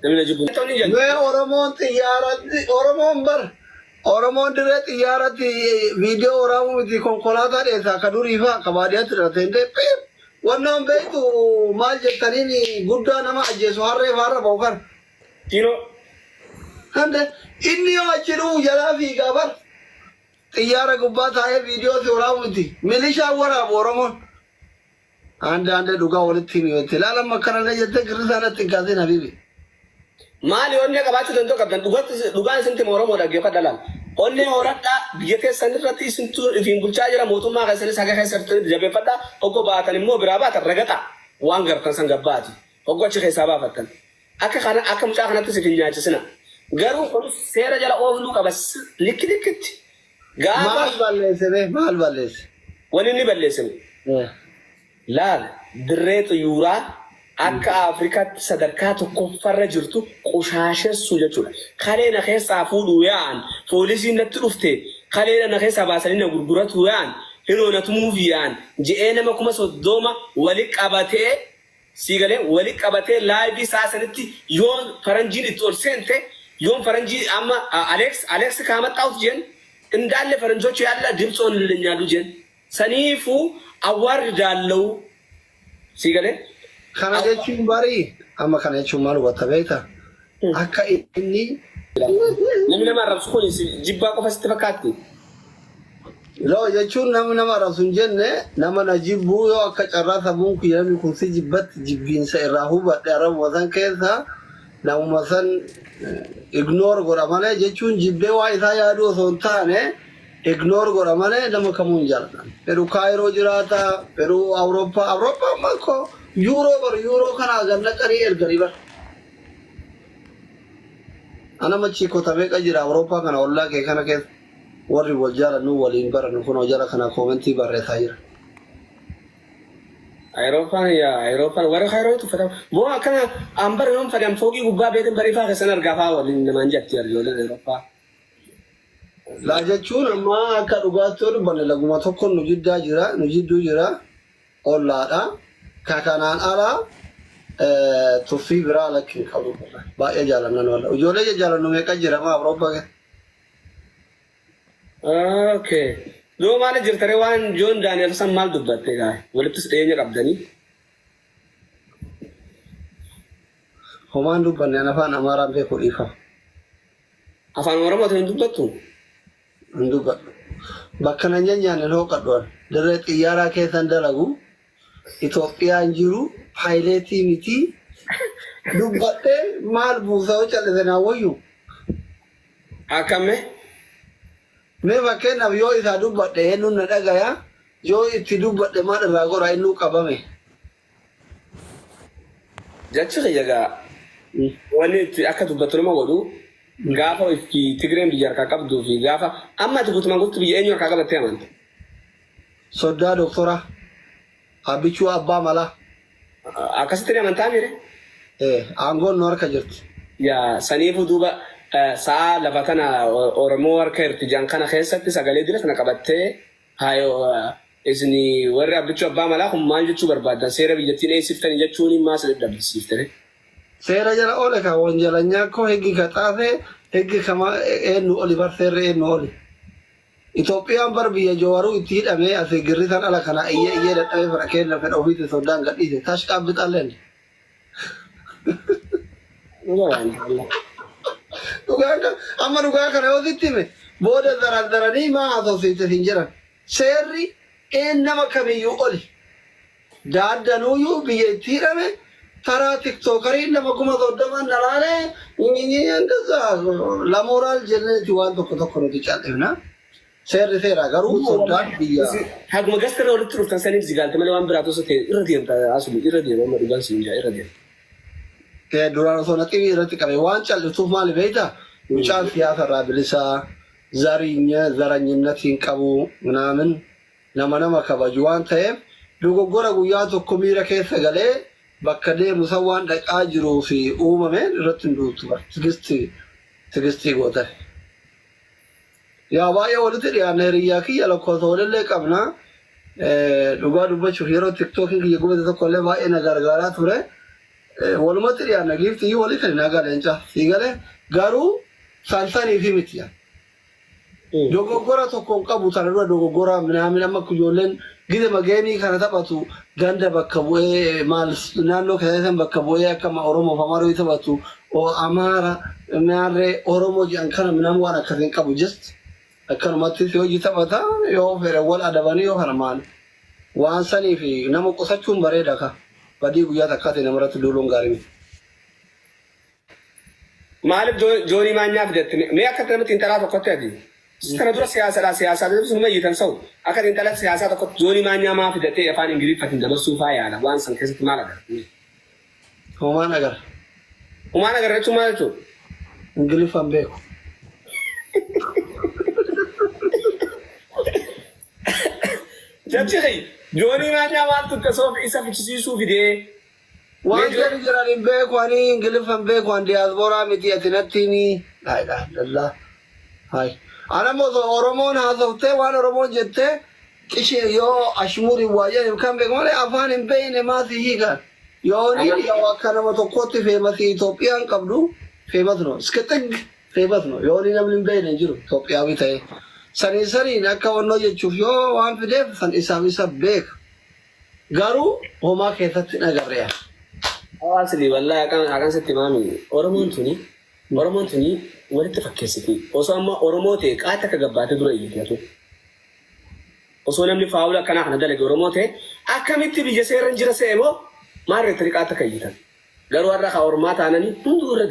Namni na jibbu. Ta'uun hin jedhu. Mee Oromoon xiyyaaratti Oromoon bar Oromoon dirree xiyyaarratti viidiyoo waraabuu miti konkolaataa dheessaa ka durii fa'aa ka baadiyyaatti dhalate hin ta'e piip wannoon beektu maal jettaniin guddaa nama ajjeesu harree faarra ba'u kana. Diinoo. Hande inni yoo achi dhufu jalaa fiigaa bar xiyyaara gubbaa taa'ee viidiyoo si waraabu miti milishaan waraabu Oromoon. Ande ande dhugaa walitti himi yoo itti ilaalan akkanallee jettee girrisaa natti hin kaasin habibi. Maali onnee qabaachuu danda'u qabdan dhugatti dhugaan isintti hima Oromoo dhaggeeffadha laal. Onnee horadhaa biyya keessan irratti isintu ifiin bulchaa jira mootummaa keessanis haga keessa jirtanitti jabeeffadhaa hogga baatan immoo biraa baatan ragaxa waan gartan san gabbaati hogga achi keessaa baafattan akka kana akka mucaa kanatti isin hin nyaachisina garuu kunis seera jala ooluu qaba likki likkitti gaafa Maal balleesse bee maal balleesse? Wani inni balleesse laal dirree xuyyuuraa akka Afrikaatti sadarkaa tokkoffarra jirtu qushaashessuu jechuudha. Kalee na keessaa fuudhuu yaa'an poolisiin natti dhufte kalee na keessaa baasanii na gurguratuu yaa'an hinoo na tumuuf yaa'an je'ee nama 30,000 wali qabatee sii galee wali qabatee live sa'a sanitti yoon faranjiin itti ol seente yoon faranjii amma Alex Alex kaamaxxaawut jeen indaalle faranjochu yaalla dimtsi ሆንልኛሉ jeen saniifu awwaarridaallahu sii galee. Kana jechuun bari amma kana jechuun maal hubatta beekta? Akka inni Namni nama arrabsu kun jibbaa qofa sitti fakkaatti? Loo jechuun namni nama arrabsu hin jenne nama na jibbuu yoo akka carraa sammuun kiyya namni kun si jibbatti jibbiinsa irraa hubadhe arrabuma san keessa namuma san ignore godha malee jechuun jibbee waa isaa yaaduu osoo hin taane ignore godha malee nama kamuu hin jaalladhan. Fedhu Kaayiroo jiraata, fedhu Awurooppaa, Awurooppaa amma koo yuuroo bar yuuroo kana ganna qarii erganii bar. Ana machii kota meeqa jira Awurooppaa kana ollaa kee kana keessa warri wal jaalannu waliin barannu kunoo jala kana koomentii barreessaa jira. Ayirooppaan yaa Ayirooppaan warra Kaayiroo tuffatamu. Moo akkana an bara yoon fedhan fooqii gubbaa beekan bariifaa keessan argaa fa'aa waliin namaan jatti ijoolleen Ayirooppaa. Laa jechuun amma akka dhugaatti yoo dubbanne laguma tokko nu jiddaa jira nu jidduu jira. Ollaadha. Ka kanaan ala tuffii biraa lakki hin qabu. Baay'ee jaalanna nu alla. Ijoollee jajaalannu meeqa jira maa Awurooppaa keessa? Okay. Doo maali jirtare waan Joon Daani'el san maal dubbatte gaa? Walittis dhiyeenya qabdanii. Homaan dubbanne an afaan Amaaraan beeku dhiifama. Afaan Oromootiin hin dubbattu? Hin dubbadhu. Bakka nan nyaanne hin hooqadhu an. Dirree xiyyaaraa keessan dalagu. Itoophiyaan jiru paayileetii miti. Dubbadhee maal buusa yoo callise naa wayyu. Akkam mee? Mee fakkeenyaaf yoo isaa dubbadhe eenyuun na dhagaya yoo itti dubbadhe maal irraa godha innuu qabame. Jechi kiyya gaa wanni itti akka dubbattu nama godhu gaafa itti Tigreen biyya harkaa qabduu fi gaafa amma ati guutumaan guututti biyya eenyu harkaa qabattee amanta? Soddaa doktora Abbichuu abbaa malaa. Akkasitti ni amantaa miire? Eh, aangoon nu harka jirti. Yaa saniifuu duuba sa'a lafa tana Oromoo harka jirti jan kana keessatti sagalee dila tana qabattee Hayo isin warri Abbichuu Abbaa Malaa kun maal jechuu barbaaddan? Seera biyyattiin eeysiftani jechuun maa si dadhabsiifte ree? Seera jala oole ka wonjalanyaa ko higgi ka xaafe higgi kama eennu oli bar seerri eennu oli. Itoophiyaan bar biyya Jawaruu itti hidhamee asi girrisan ala kana iyyee iyyee dadhabee fedha keenna fedha ofiitiin soddaan gadhiise tashqaabbixalleen. Dhugaa kan amma dhugaa kana yoo sitti hime booda zarazaranii maa haasofsiifte siin jedhan. Seerri een nama kamiyyuu oli. Daaddanuuyyuu biyya itti hidhame taraa tiktookarii nama 30,000 na laalee lamoraal jenneeti waan tokko tokko nuti cal'ifna. Seerri seera garuu soddaan biyya. Haguma gasta irra walitti dhuftan saniif zigaalte malee waan biraatu osoo ta'e irra deemta asuma irra deema amma dhugaan siin jaa irra deema. Duraan osoo naxibii irratti qabe waan cal'iftuuf maali beektaa? Mucaan siyaasa irraa bilisaa zarinya zaranyinnat hin qabu minaamin nama nama kabaju waan ta'eef dogoggora guyyaa tokko miira keessa galee bakka deemu san waan dhaqaa jiruu fi uumameen irratti hin duultu bar tigisti tigistii gootafi. Yaa baay'ee walitti dhiyaanna hiriyyaa kiyya lakkoofsa walillee qabna. Dhugaa dubbachuuf yeroo tiktookiin kiyya gubate tokko illee baay'ee na gargaaraa ture. Walumatti dhiyaanna giiftiyyuu walii kan nagaa leencaa sii galee garuu san saniifi miti. Dogoggora tokko hin qabu tana dura dogoggora minaamin amma akka ijoolleen gidema geemii kana taphatu ganda bakka bu'ee maal naannoo keessan bakka bu'ee akka Oromoof Amaaroo taphatu o Amaara maarree Oromoo jedhan kana minaamin waan akkasii hin qabu just akkanumatti si hojii taphata yoo fedhe wal adabanii yoo kana maal waan sanii fi nama qusachuun bareeda ka badii guyyaa takkaati namarratti duuluun gaarii miti. Maaliif Joonii Maanyaa fidatte? Mee akka nama xiinxalaa tokkotti ati. Kana dura siyaasadha siyaasaa sunuma iyyitan sa'u. Akka xiinxala siyaasaa tokkotti Joonii Maanyaa maa fidattee afaan Ingiliffatiin dabarsuu faa yaala waan san keessatti maal agarta? Homaan agarra. Homaan agarra jechuun maal jechuudha? Ingiliffaan beeku. Jechi kiyya Joonii Maanyaa maaltu akkasoo isa fichisiisuu fidee? Waan jedhu jiran hin beeku ani Ingiliffa hin beeku ani diyaasbooraa miti ati natti himi. Laa ilaaha illallah. Hai. Ana immoo osoo Oromoon haasoftee waan Oromoon jettee qishee yoo ashmuuriin waa jedhan kan beeku malee afaan hin beekne maa si hiikan. Yooni yoo akka nama tokkootti feemasii Itoophiyaan qabdu feemas no. Iska xigg feemas no. Yooni namni hin beekne hin jiru Itoophiyaawii ta'ee. Saniin saniin akka wannoo jechuuf yoo waan fideef san isaaf isa beeka. Garuu homaa keessatti hin agarre ani. Hawaasni wallahi akkan akkan sitti maami Oromoon tuni Oromoon tuni walitti fakkeessiti. Osoo amma Oromoo ta'e qaata akka gabbaatee dura iyyiti atu. Osoo namni faawula akkanaa kana dalage Oromoo ta'e akkamitti biyya seerri hin jira se'e moo maal reettanii qaata akka iyyitan. Garuu har'a ka ormaa taanani hunduu irra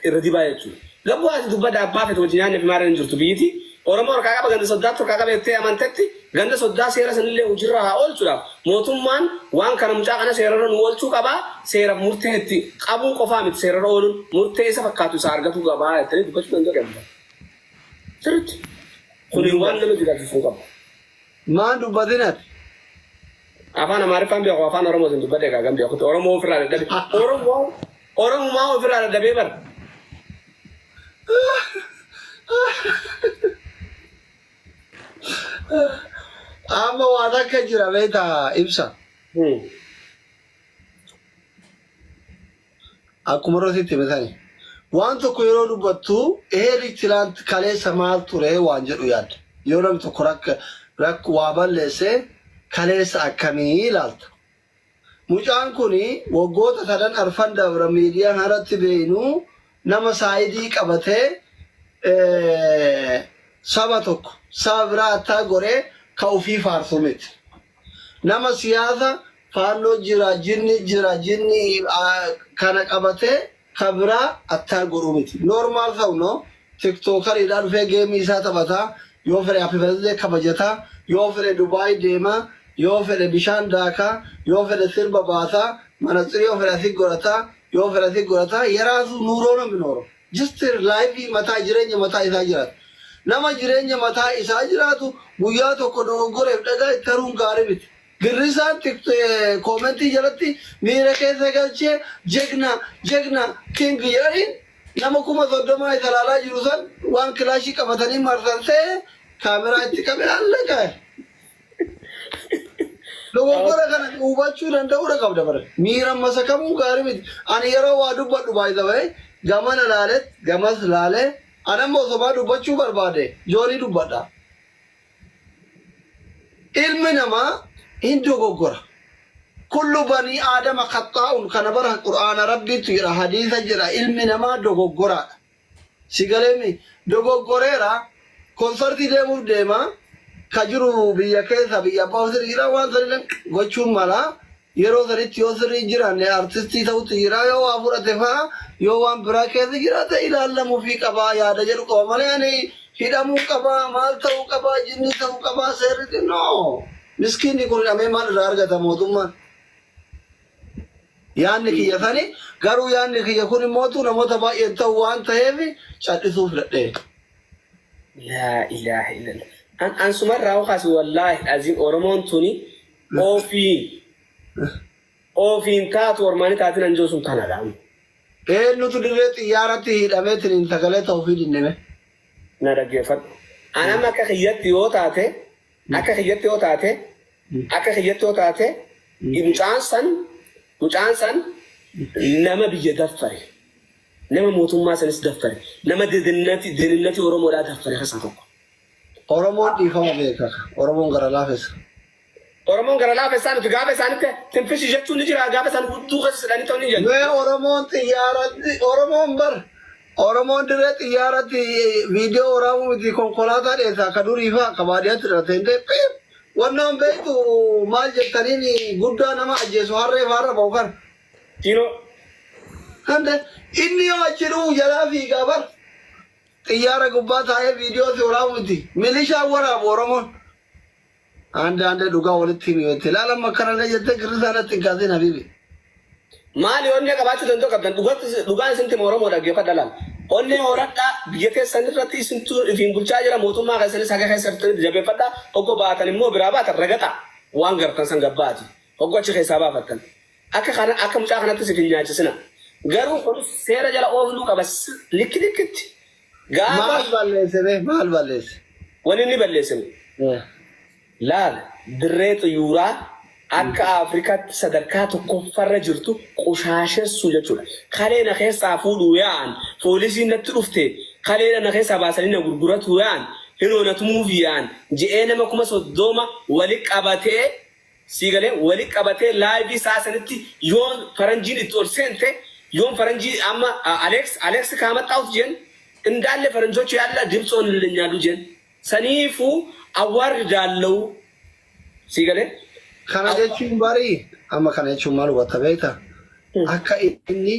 irra dibaa jechuudha. Gabbuu ati dubbadha abbaa fete wajji nyaanne fi maarreen hin jirtu biyyiti. Oromoo harkaa qaba ganda soddaatti harkaa qaba jettee amantetti ganda soddaa seera sanillee hojirra haa oolchuudhaaf mootummaan waan kana mucaa kana seerarra nu oolchuu qaba seeraf murtee itti qabuu qofaa miti seerarra ooluun murtee isa fakkaatu isaa argatuu qabaa jettanii dubbachuu danda'u qabda. Sirriitti. Kuni waan nama jiraachisuu qabu. Maan dubbatin ati? Afaan Amaariffaan beeku afaan Oromootiin dubbadhe egaa gam beekutti Oromoo ofirraa dadhabe. Oromoo Oromumaa ofirraa dadhabee bara. Amma waan akka jira beektaa ibsa. Akkuma irra sitti hime sani. Waan tokko yeroo dubbattu eeli tilaant kaleessa maal ture waan jedhu yaadda. Yoo namni tokko rakka rakk waa balleesse kaleessa akkamii ilaalta. Mucaan kun waggoota sadan arfan dabra miidiyaa kanarratti beeynu nama saayidii qabatee saba tokko saba biraa attaa godhee ka ofii faarsu miti. Nama siyaasa faannoo jira jinni jira jinni kana qabatee ka biraa attaa godhu miti. Normal ta'u no tiktookariidhaa dhufee geemii isaa taphataa yoo fedhe happy birthday kabajataa yoo fedhe Dubaay deemaa yoo fedhe bishaan daakaa yoo fedhe sirba baasaa manatsirii yoo fedhe asii godhataa yoo fedhe asii godhataa yeraasu nuuroo namni nooro. Just life mataa jireenya mataa isaa jiraata. Nama jireenya mataa isaa jiraatu guyyaa tokko dogoggoreef dhagaa itti haruun gaarii miti. Girrisaan koomentii jalatti miira keessa galchee jegna jegna king jedhaniin nama 30,000 isa ilaalaa jiru san waan kilaashii qabatanii marsan ta'e kaameraa itti qabe allaqa. Dogoggora kana hubachuu danda'uudha qabda bara. Miira masakamuun gaarii miti. Ani yeroo waa dubbadhu by the way gamana laalet gamas laalee ani amma osoo maa dubbachuu barbaade joonii dubbadha. Ilmi namaa hin dogoggora. Kullu banii aadama khaxxaa'uun kana bara qur'aana rabbiitu jira hadiisa jira ilmi namaa dogoggoraadha. Si galeemi dogoggoreera konsartii deemuuf deema ka jiru biyya keessa biyya abbaa sirrii jira waan sanillee gochuun mala yeroo sanitti yoo sirrii hin jiraanne artistii ta'utti jira yoo waa fudhate fa'a yoo waan biraa keessa jiraate ilaallamuufii qabaa yaada jedhu qaba malee ani hidhamuu qabaa maal ta'uu qabaa jinni ta'uu qabaa seerri no miskiinni kun hidhamee maal irraa argata mootummaan. Yaanni kiyya sani garuu yaanni kiyya kun immootu namoota baay'een ta'u waan ta'eef cal'isuu filadhe. Laa ilaaha illallah. An an sumarraa hokaasi wallaahi aziim Oromoon tuni ofiin ofiin taatu ormaani taatin anjoo sun tanadha. Eenyutu dirree xiyyaaratti hidhamee tiniin sagalee ta'uufii dinneme. Na dhaggeeffadhu. An amma akka kiyyatti yoo taate akka kiyyatti yoo taate akka kiyyatti yoo taate mucaan san mucaan san Nama biyya daffare, nama mootummaa sanis daffare, nama dedenati deninati Oromoodhaa daffare keessaa tokko. Oromoon dhiifama beeka. Oromoon gara laafessa. Oromoon gara laafessaa nuti gaafa isaanitti tinfishi jechuun ni jira, gaafa isaan hudduu keessa sidhanii ta'u ni jenna. Mee Oromoon xiyyaaratti, Oromoon bar Oromoon dirree xiyyaaratti viidiyoo waraabuu miti, konkolaataa dheessa akka durii fa'aa akka baadiyyaatti dhalate hin ta'e piip wannoon beektu maal jettaniin guddaa nama ajjeesu harree faarra ba'u kana. Diinoo. Hande inni yoo achi dhufu jalaa fiigaa bar. Xiyyaara gubbaa taa'ee viidiyoo si waraabuu miti, milishaan waraabu Oromoon. Ande ande dhugaa walitti himi jette. Laala amma akkanallee jettee girrisaa natti hin kaasin habibi. Maali onnee qabaachuu danda'u qabdan? Dhugatti dhugaan isintti hima, Oromoo dhaggeeffadha laal. Onnee horadhaa, biyya keessan irratti isintu ifiin bulchaa jira, mootummaa keessanis haga keessa jirtanitti jabeeffadhaa, hogga baatan immoo biraa baatan ragaxa waan gartan san gabbaati hogga achi keessaa baafattan. Akka kana akka mucaa kanattis if hin nyaachisina. Garuu kun seera jala ooluu qaba likki likkitti. Gaafa Maal balleesse bee? Maal balleesse? Wani inni balleessine. Laal, dirree xiyuuraa akka Afrikaatti sadarkaa tokkoffarra jirtu qushaashessuu jechuudha. Kalee na keessaa fuudhuu yaa'an, poolisiin natti dhufte, kalee na keessaa baasanii na gurguratuu yaa'an, hinoo na tumuuf yaa'an je'ee nama 30,000 wali qabatee, sii galee, wali qabatee live isaa sanitti yoon faranjiin itti ol seente, yoon faranjii amma Alex Alex kaamaxxaawut jeen indaalle faranjochu yaalla dibtsi ሆንልኛሉ jeen saniifu awwaarridaallau, sii galee. Kana jechuun barii amma kana jechuun maal hubatta beektaa? Akka inni